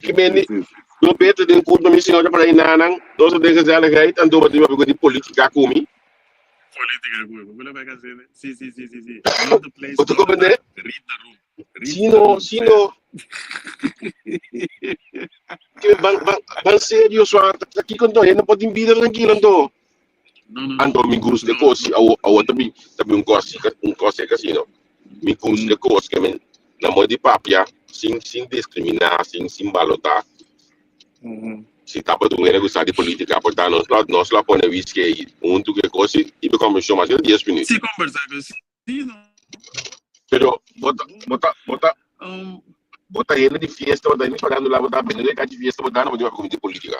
ki mendi, no beter den kurpa mi señora para inanan, nos ta den gezelligheid, anto bo tin papia ku di politica ku mi. Politica ku mi, bo la bai kasi, si, si, si, si, si. Not the place, Bo ta not the comprende? time. Read the room. Read Si the no, room, si fair. no. Ke ban, ban, ban serio swa, ta kiko anto? Hende por tin bida trankilo anto. No, no, no. Anto mi gusta e No. kos, awo, awo ta bi, ta bi un kos, un kos e kasino. Mi gusta e kos ke men na moed di papia sin, sin diskriminá, sin, sin balotá. Si tabata un hende ku sa di politika, por ta nos lo, nos lo a pone whisky ei huntu ku e kos i, i be kombersashon mas di dies minüt. Sí, kombersá ku sí, no. Pero bo ta, bo ta, bo ta, Um, bo ta hende di fiesta, bo ta hende parándola, bo ta bende de kachi fiesta, bo ta no bo tin papia ku di politika.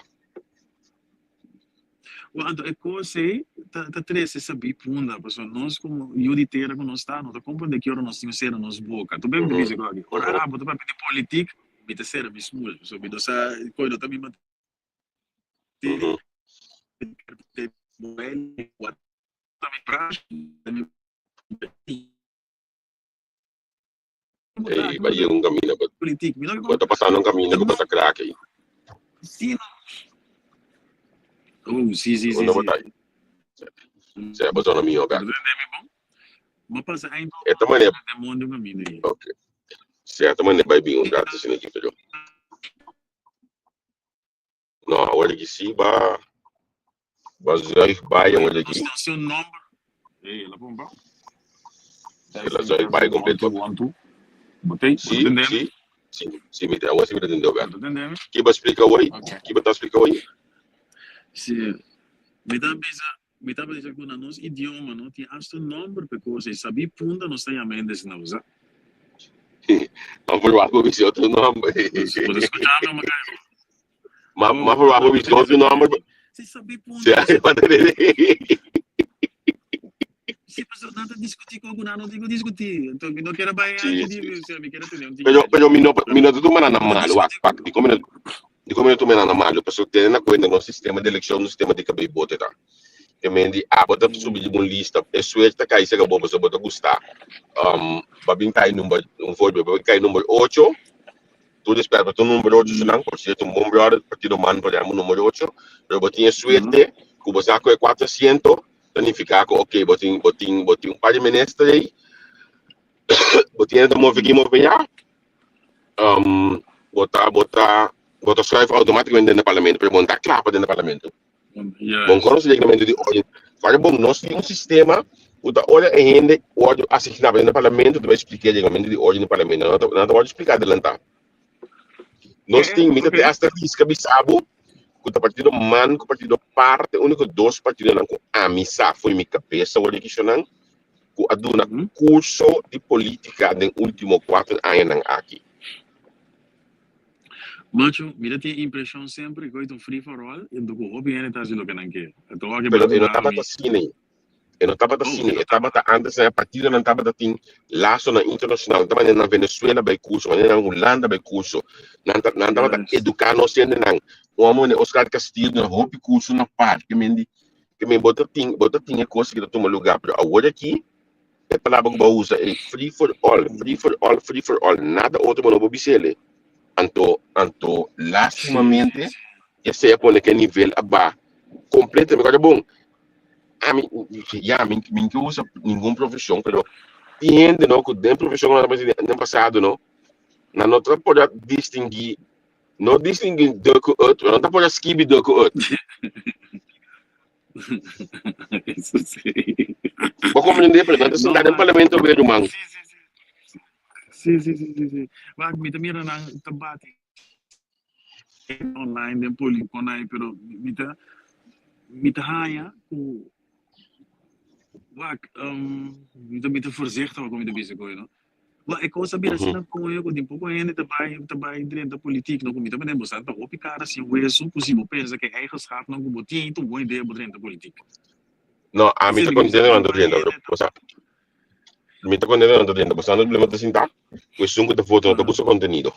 Wel, anto e kos ei ta, ta trese sabí punda, pasobra nos komo yu di tera ku nos ta, no ta komprendé ki ora nos tin sera nos boka. Tu bem bisa ku aki, ora abo ta papia di politik, mi ta sera mi smul, pasobra mi no sa koe no ta mi materia, mi ta mi branch, ta mi Ei, ba yega un camino, bo, Politik, mi no bo ta pasando un camino ku bo ta krak ei. Sí, no. Oh, sí, sí, sí, Unda bo sí. ta ei? Sea, bo zona mihó bek. Bo ta tende mi bon? Bo pasa Eindhoven, E ta manera, den mundu camino ei. ok. Sea, ta manera bai bin un rato asina aki, pero no, awor aki sí ba, ba zuig bai awor Nos aki. tin su nomber. Ey, el a pon pa. El a zuig bai Testing, one, completo. two, one, two. Bo te, bo ta Sí, tende mi? sí, sí, sí, mi te, awor sí mi ta tende Bo bek. ta tende mi? Ki bo splika awor? Ok. Ki bo ta splika awor? Sí. Mi ta bisa, mi ta bisa ku na nos idioma no tin hasta un nomber pa e kos ei. Sabí punda nos ta yama hende asina, bo sa? Ma verwacht bo bisa otro nomber. Bo ta skucha mi, Macario? Ma, Oh, ma verwacht bo no, bisa otro nomber. Si sabí punda Sí, nos ma ta tende. Sí, pasobra nan ta diskutí ku nan no tin ku diskutí. Anto mi no kier a bai Sí, aki di, sí. o sea, mi kier a tene un tiki Pero, rechi. pero mi no, mi no ta tuma nada Bo ta malo, wak, diskutí wak, di kon mi no, di kon mi no tuma nada malo, pasobra tene na kuenta nos sistema di elekshon, nos sistema di kabei bote ta. Te men di abo ta subi riba un lista, e suerte ta kai serka bo pasobra bo ta gusta. Um, ba bin kai number, un voorbeeld, ba bin kai number ocho, tur respet pa tur number ocho nan, por cierto un bon brother, Partido Man por ejemplo number ocho, pero bo tin e suerte ku bo sa ku e 400 ta nifiká ku ok, bo tin, bo tin, bo tin un par di minister ei, bo tin ta move aki, move allá, um, bo ta, bo ta, bo ta schuif automáticamente den e parlamento, pero bo no ta kla pa den e parlamento. Bon Juist. konos reglamento di orden. Para bon, nos tin un sistema ku ta ora e hende wòrdu asigná pa den e parlamento, ta bai splika e reglamento di orden di parlamento. Nan ta, nan ta wòrdu splika adelantá. Nos Eh, tin, mi ta ok. te hasta riska bisa bo. Ku ta partido man ku partido par ta e úniko dos partidonan ku ami sa fo'i mi kabesa wòrdu kishonan ku a duna kurso di polítika den último kuater añanan aki. Macho, mi ta tin e impreshon semper ku ta un free for all i ku hopi hende ta hasi loke nan ke. Pero e no tabata asina. E no tabata asina. E tabata antes e partidonan tabata tin lasonan internashonal. Nan ta manera nan Venezuela bai kurso, manera nan Hulanda bai kurso. Nan ta nan tabata eduká nos hendenan. Un amo manera Oscar Castillo duna hopi kurso na par. Ke men di ke men bo ta tin bo ta tin e kos ki ta tuma lugá. Pero awor aki e palabra ku bo a usa e free for all, free for all, free for all. Nada otro bo no por bis'el. Anto anto lastimamente esei a pone ku e nivel a baha kompletamente. Kòrda bon, Ami, ya, mi, mi no usa ningun profesion, pero tin hende, no, ku den profesion nan tabata den pasado, no, nan no ta por a distinguí, no distinguí de ku otro, nan ta por a skibi de ku otro. Eso sí. Bo comprende? Pero nan ta No, sentá den maar parlamento weer, ruman. sí, sí, sí. Sí, sí, sí, sí, sí. Maar mi ta mira nan ta bati online den polikonai, pero mi ta mi ta haña ku wak um, mi ta mi ta voorzichtig ku mi ta bisa koe no. Wak e kos a bira asina koño ku tin poko hende ta bai ta bai drenta politiek no ku mi ta mende bo sa ta hopi kara sin weso ku si bo pensa ku e eigenschapnan ku bo tin ta un bon idea bo drenta politiek. No, ami ta Esei mi bisa kontento tin nan ta mas drenta, hende ta bo sa. Mi ta kontento nan ta drenta, bo sa no problema ta sinta ku esun ku ta vota no ta buska kontenido.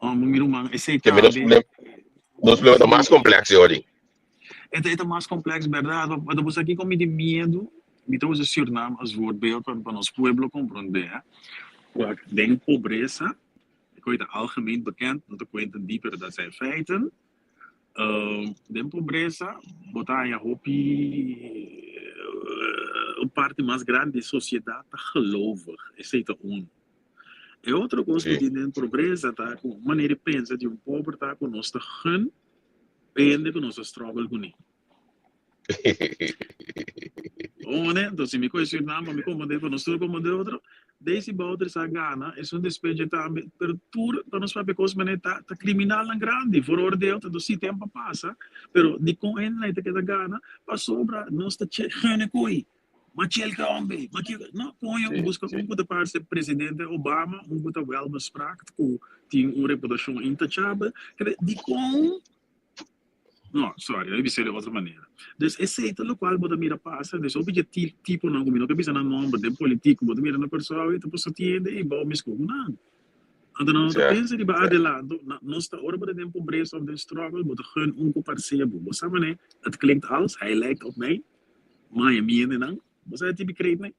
Oh, mi ruman, esei Ke nos tambe. problem, nos problema ta mas complex, Jordi. E ta, e ta mas complex, berdad. Pa, pa boso aki con mi tin miedo, mi ta usa Suriname als voorbeeld pa, pa nos pueblo comprende, hè. Wak, den pobreza, e koe ta algemeen bekend, no ta cuenta di, pero dat zijn feiten. Den pobreza, bo ta haña hopi, un parti mas grandi di sociedad ta gelovig, esei ta un. E otro kos ku tin den pobresa ta ku manera di pensa di un pober ta ku nos ta gun hende ku nos ta struggle kuné. One, enton si mi kohe Surinam pa mi komprende pa nos tur komprende otro, Desi Bouterse a gana, esun despecho tambe, pero tur pa nos papia kos manera ta ta kriminalnan grandi, veroordeeld, enton si tempu a pasa, pero dikon hendenan ta keda gana? Pasobra nos ta gun e koi. Ma chelke hombre, ma kiko, no, coño, busca un cu ta parce presidente Obama, un cu ta welbespraakt, cu tin un reputacion intachabel, kende, dicon? No, sorry, lo bisa di otro manera. Dus esey ta locual bo ta mira pasa, dus hopi dje tiponan cu mi no ke bisa nan nomber den politiek cu bo ta mira na Corsou ey ta por sotiende ey bao mes cu nan. Anto nan no ta pensa riba adelanto, na, nos ta ora bo ta den pobresa of den struggle, bo ta gun un cu parce bo. Bo sa manera, het klinkt als, hij lijkt op mij. Maya mi hendenan, bo sa e tipi kreet nei?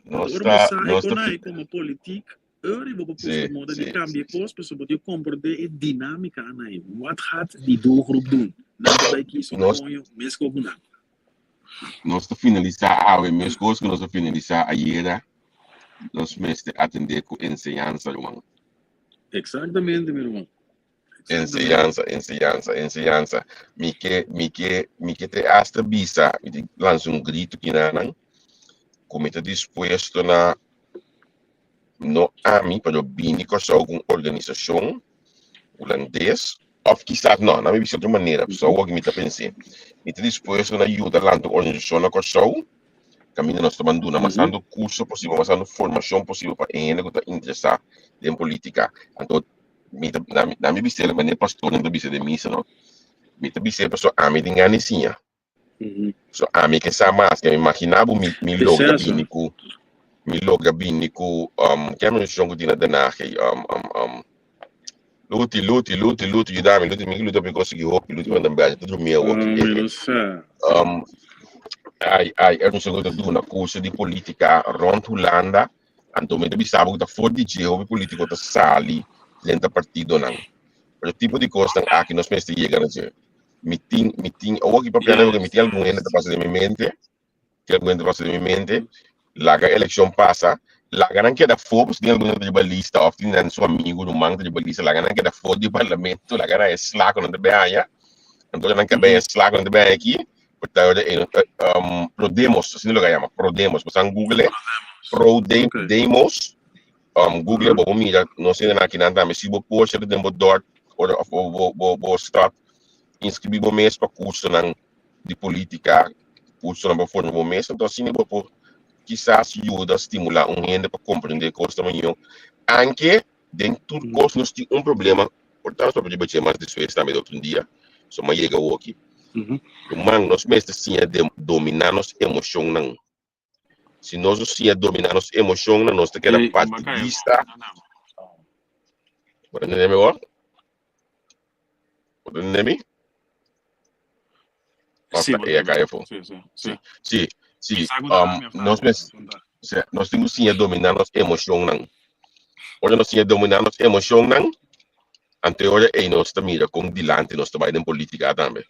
Nos Ora bo ta, sa e nos ta kon ai komo politik, ora bo por buska moda di kambia e kos, pasobra bo tin komprende e dinamika anai. Wat gaat die doelgroep doen? Nan ta bai kisa un Nos, koño mes ku nan. nos ta finalisá awe meskos ku nos a finalisá ayera, nos mester atendé ku enseñansa, ruman. Eksaktamente, mi ruman. Enseñansa, enseñansa, enseñansa. Mi ke, mi ke, mi ke te hasta bisa, mi te lansa un grito kinanan, ku mi ta dispuesto na, no ami, pero bini Kòrsou ku un organisashon hulandes, òf kisas no, na mi bisa otro manera, pasobra awor mi ta pens'é. Mi ta dispuesto na yuda lanta un organisashon na Kòrsou, kaminda nos ta ban duna mas tantu kurso posibel, mas tantu formashon posibel pa e hende ku ta interesá den polítika. Anto Mi ta, na, na mi bis'el, manera pastornan ta bisa den misa, no? Mi ta bis'el pasobra ami tin gana di siña. So ami ke sa mas. Mi imaginá bo mi, mi logra Proceso. bini ku, mi logra bini ku, um, ke organisashon ku tin na Den Haag ei? Um, um, um, Luti, Luti, Luti, Luti, yuda mi, Luti, mi Luti a konsegui hopi, Luti manda mi bel, ta drumi awor. Ah, mi no sa. Um, ai, ai, e organisashon ku ta duna kurso di politika rònt Hulanda. Anto mi ta bisa bo ku ta for di dje hopi polítiko ta sali drenta partidonan. Pero tipo di kosnan aki nos mester yega na dje. Mi tin, mi tin, awor ki papia nan, mi tin algun hende ta pasa den mi mente, tin algun hende ta pasa den mi mente, laga elekshon pasa, laga nan keda for, pasobra tin algun hende ta riba lista òf tin nan su amigu, ruman ta riba lista, laga nan keda for di parlamento, laga nan e sla ku nan ta bin haña, anto nan ka bin e sla ku nan ta bin haña aki, Prodemos, asina lo ke a yama, Prodemos. Bo san Google, Prodemos, Google, bo por mira, nos hende nan akinan tambe, si bo por seta den bo dort, ora of bo bo bo bo start inscribí bo mes pa cursonan di política, cursonan pa forma bo mes, anto asina bo por kisas yuda stimulá un hende pa comprendé cos ta mihó. Anke den tur cos nos tin un problema, por tanto nos papia riba mas despues tambe di otro dia, so m'a yega awoki. Ruman, nos mester siña dominá nos emocionnan. Si nos no siña dominá nos emocionnan, nos ta keda partidista. Bo ta entendé mi awor? Bo ta entendé mi? Sí, Of ta ella cai afó? Sí, sí, sí. Sí, sí. Sa ku ta mi Nos mes, sí, nos tin ku siña dominá nos emocionnan. Ora nos siña dominá nos emocionnan, anto e ora ei nos ta mira kon dilanti nos ta bai den polítika tambe.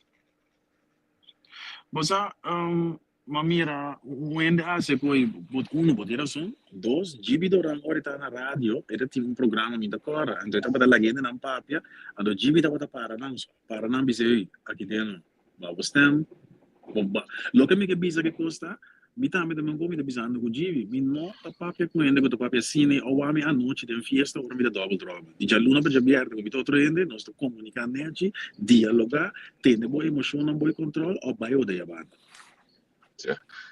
Bo sa, m'a mira un hende hasi ku ei, bo, uno, bo tin rason, dos, Gibi Doran ora e ta na radio, e ta tin un programa mi ta kòrda, anto e tabata laga hendenan papia, anto Gibi tabata para nan, para nan bisa ei, aki den ba bo stem, bo ba, loke mi ke bisa ke kos ta, mi tambe ta men ku mi ta bisando ku Gibi, mi no ta papia ku hende ku ta papia asina ei, owa mi anochi den fiesta ora mi ta dòbel dròbel, di djaluna pa djabièrnè ku mi ta otro hende, nos ta komuniká nèchi, dialogá, tene bo emoshonnan bo e kòntròl òf bai odia banda.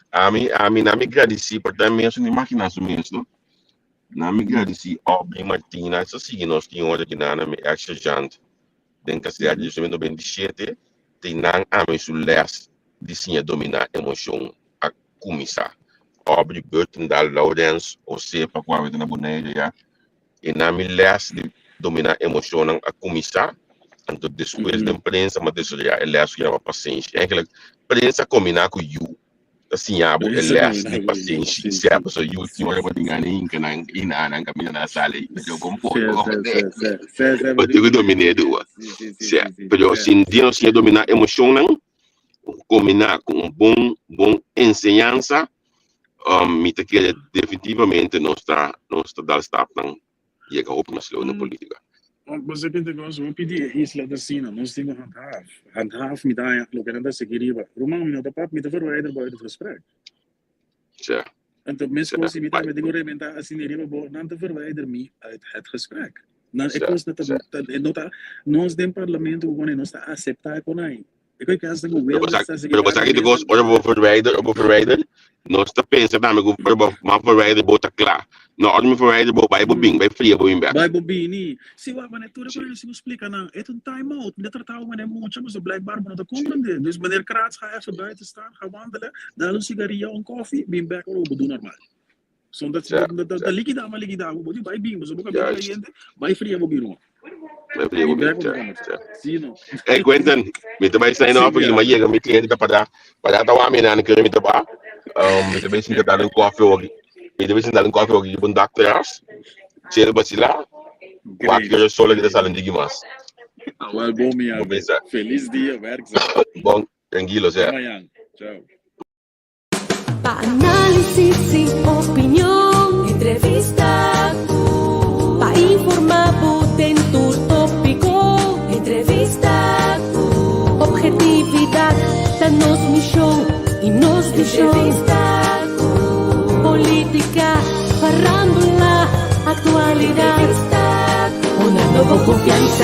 Ami, ami, na mi gradisí por ta mes un imaginá su mes, no? Na mi gradisí Aubrey Martina, esa sigui nos tin ora ki nan mi ex sergeant den kazèrne di 97, tin nan ami su les di siña dominá emoshon a kuminsá. Aubrey Bertendal Laurens José pa ku awe ta na Bonaire ya. E na mi les di dominá emoshonnan a kuminsá, anto despues den prensa mi a desaroyá e les ku yama pasenshi. Eigenlijk, prensa kombiná ku yu ta siña bo e les di pasenshi. Sea pasobra yu tin ora bo tin gana hinka nan hina nan kaminda nan a sali yo kon por bo tin ku dominá e dua. Sea, pero si un dia nos siña dominá emoshonnan kombiná ku un bon bon enseñansa, mi ta kere definitivamente nos ta nos ta dal stapnan yega hopi mas leu na politica. Bo sa kende nos hopi di e isla ta asina, nos tin ku handhaaf. Handhaaf mi ta haña loke nan ta sigui riba. Ruman, mi no ta papia, mi ta verwijder bo uit het gesprek. Sja. Anto meskos si mi tambe tin ku rebenta asina riba bo, nan ta verwijder mi uit het gesprek. Nan e kos na ta, e no ta, nos den parlamento ku koné nos ta aseptá e konai. E koe kas den ku Wilders ta Pero bo sa ki kos, ora bo verwijder, ora bo verwijder, nos ta pensa tambe ku ora bo ma verwijder bo ta kla. No, ora mi verwijder bo bai bo bin, bai fria bo bin bek. Bai bo bini. Si wak manera tur e koe si bo splika nan, e ta un time out, mi ta tratá bo manera mucha, pasobra blijkbaar bo no ta komprendé. Dus meneer Kraats ga even buiten staan, ga wandelen, dal un sigaria, un koffie, bin bek ora bo bo do normal. Son ta ta likidá ma likidá bo, bo di bai bin, pasobra bo kabia kayente, bai fria bo bin. Bai fria bo bin, ja, ja. Si no. Hey Quentin, mi ta bai sign off, mi yega mi cliente ta para, para ta wami nan kere mi ta ba. Mi ta bai sinta dal un koffie hoki. Mi ta bai sinta dal un koffie hoki riba un dak terras. Chill basila. Wak kere sol aki ta sali un diki mas. Wel bon mi amigo. Feliz dia, werkzaam. Bon, tranquilo sea. Te mañana. Ciao. Pa análisis y opinion, entrevista cu. Pa informa bo den tur tópico, entrevista cu. Objetividad ta nos mision y nos vision. Entrevista cu. Política, farándula, actualidad. Entrevista cu. Una nobo confianza.